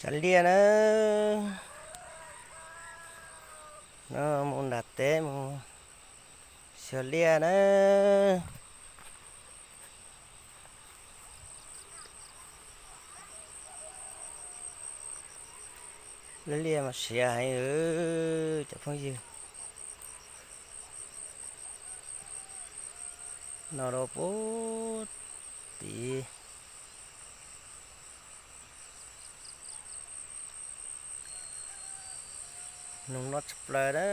Cov liaj na, no mus nram teb mus xyuas liaj na. Lub liaj mas siav heev cov phooj ywg. No rau puag tid. Noog noj tshaj plaws na,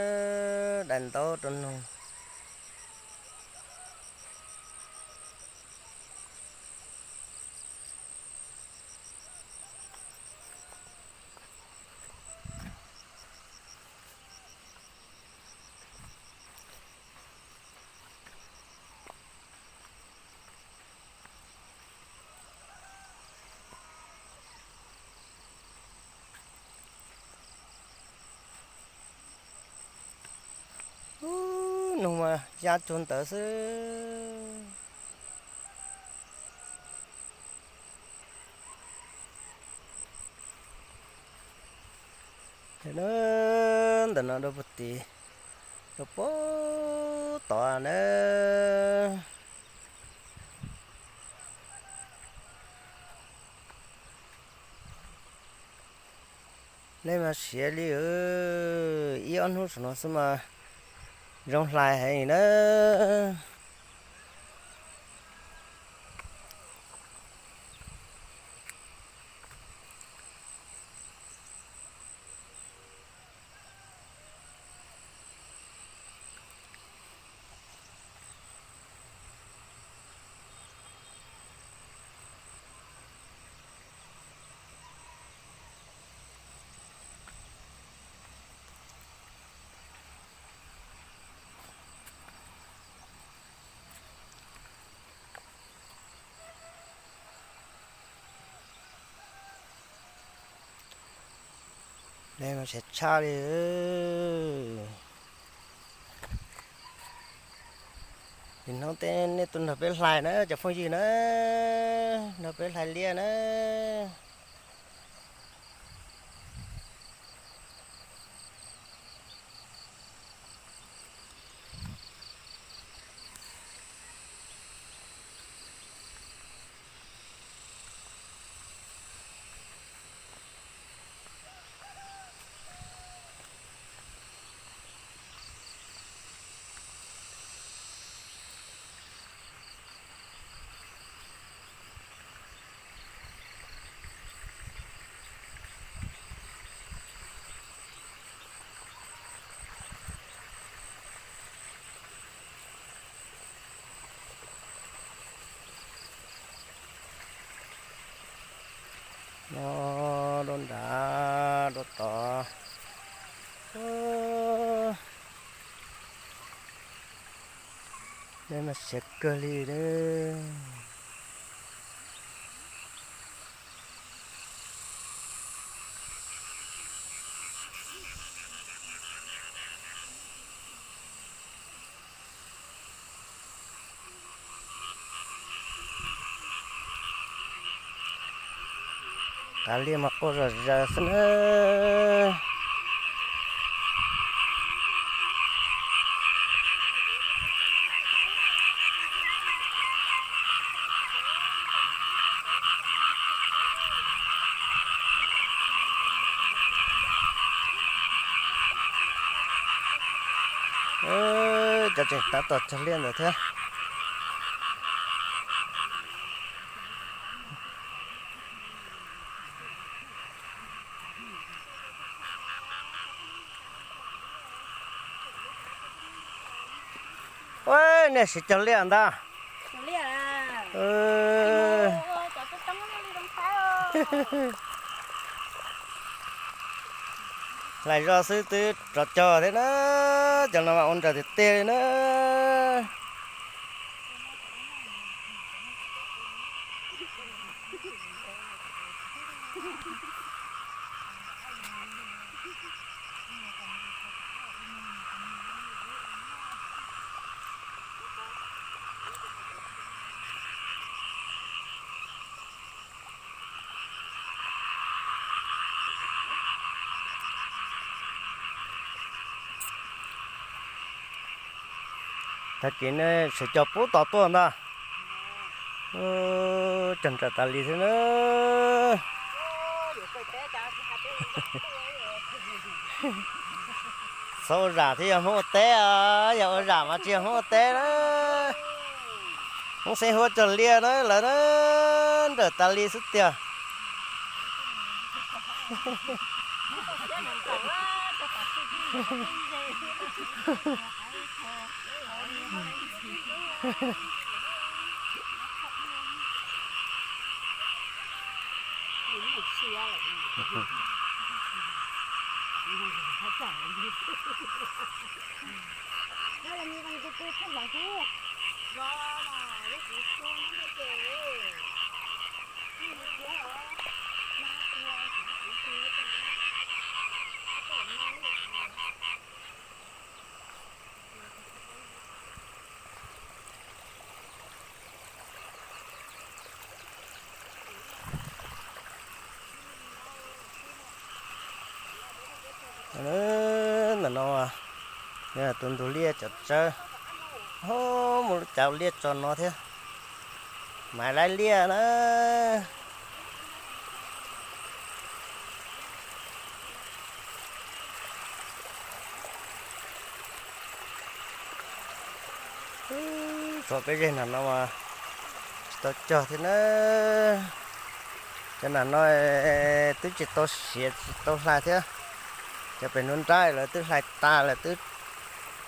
dai ntaub rau noog. Ub, noog mas ya cuag ntawd xwb. Ntawm no rau puag tid, rau puag tod na. Nej mas siav li, ib ob hnub saum no xwb mas zoo hlais heev na. Nej mas siav tshaj li. Nim no tej nej tuaj nrog peb hlais na cov phooj ywg na, nrog peb hlais liaj na. No, rau nrad rau tod. Nej mas siav kawg li. Qab liaj mas quaj zom zaws xwb na. Cov tseem tab tom cog liaj ntawd thiab. Ua, nej siv cog liaj ntag. Hlais zoj xwb twb rov cog thiab na. Cov no mas ua nrawm tiag tiag li na. Tag kis ne, sawv cog pub tod tuaj ntag. Cog nrawm tas li xwb na. Txhob ua zam thiab, yog Hmoob ua teb, yog ua zam mas tsis yog Hmoob ua teb na. Hmoob xeeb huab cog liaj na lawv na, nrawm tas li xwb tiag. Ntawm no, tus ntug liaj cov tsawb, mus lub cav liaj tso no thiab, maiv laib liaj na. Txog peb zej nram no mas tsis tau cog thiab na. Cov nram no twb tsis tau siav tsis tau hlais thiab. Cov pem nruab nrab lawv twb hlais tas lawm twb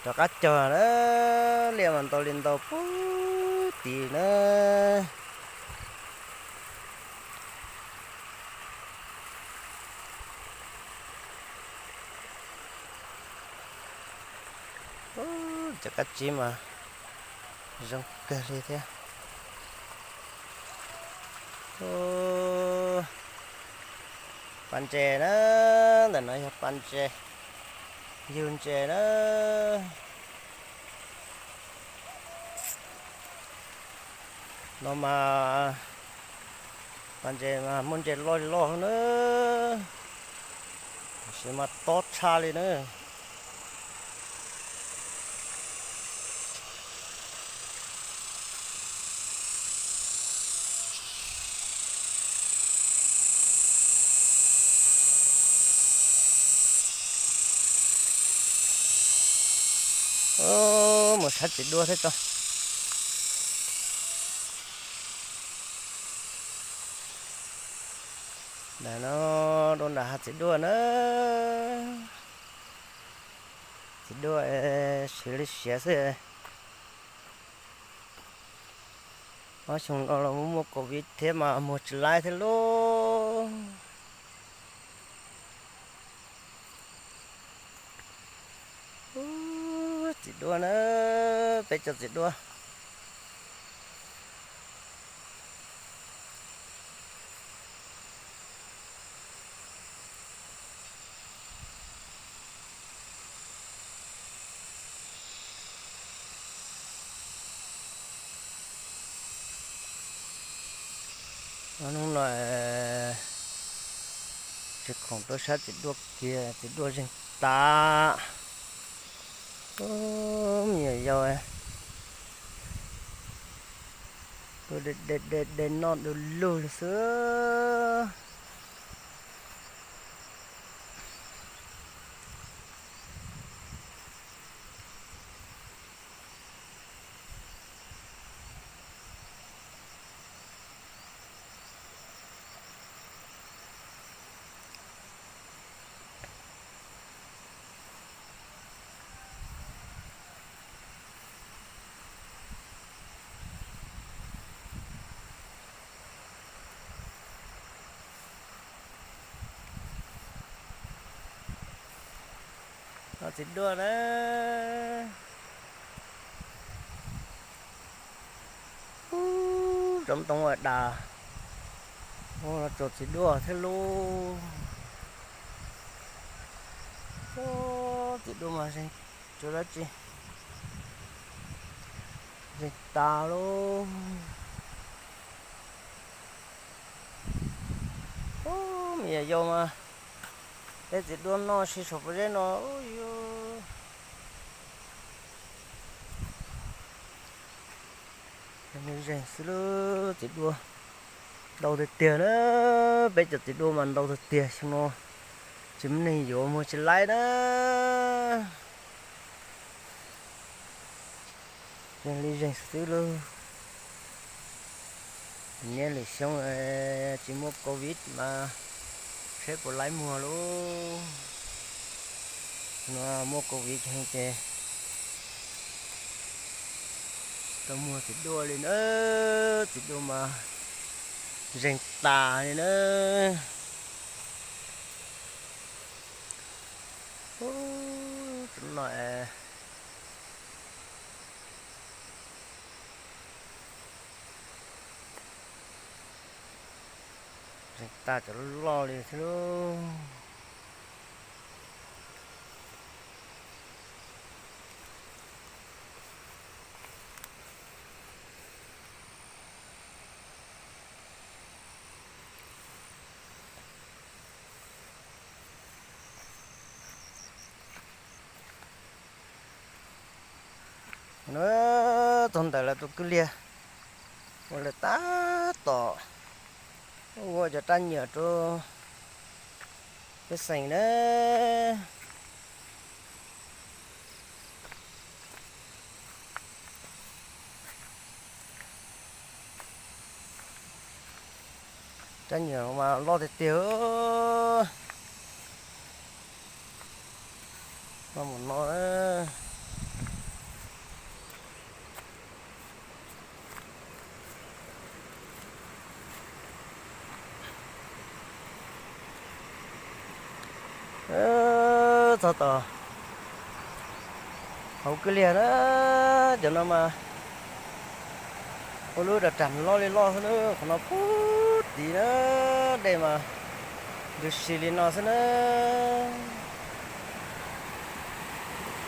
rov qab cog na. Liaj mas ntau li ntau puag tid na. Cov kab tsib mas zoo kawg li thiab. Pas ntses na, ntawm no yog pas ntses, yug ntses na. No mas pas ntses mas muaj ntses loj loj na, tab sis mas tob tshaj li na. Mus saib txiv duaj thiab tso. Ntawm no dua nram hav txiv duaj na. Txiv duaj siav li siav xwb. Ob xyoo no los muaj muaj covid thiab mas muag tsis laib thiab lauj. Txiv duaj na, peb cov txiv duaj. Hnub no tsis khoom tuaj saib txiv duaj kiag, txiv duaj zeeg tas. Me nyuam yaus tuaj de de de noj du lug li xwb. Txiv duaj na. Ub, tsob ntoo a das, ua tsuas txiv duaj thiab lub. Txiv duaj mas zeeg tsuas dab tsi, zeeg tas lauj. Ub, me nyuam yaus mas peb txiv duaj noj si saum pob zeb no. Ub, yus Li zeeg xwb lub txiv dua ntau tiag tiag na. Peb cov txiv dua mas ntau tiag tiag, xyoo no tsis muaj neeg yuav, muag tsis laib na. Li zeeg xwb lub. Niaj lwm xyoo tsis muaj covid mas seb puas laib muag lub. No muaj covid heev ces tsis tau muag txiv dua li na. Txiv dua mas zeeg tas li na. Ub, no es zeeg tas cov loj li thiab lauj. Txog ntawm lawv tus kwj liag, ua lawv tab tom ua cov rab nyiam rau pej xeem na. Rab nyiam mas loj tiag tiag. Loj mus no. Txog tom hauv kwj liag na, cov no mas ua lub dav rag loj li loj xwb na, qhov no puag tid na, dej mas ntws si li no xwb na.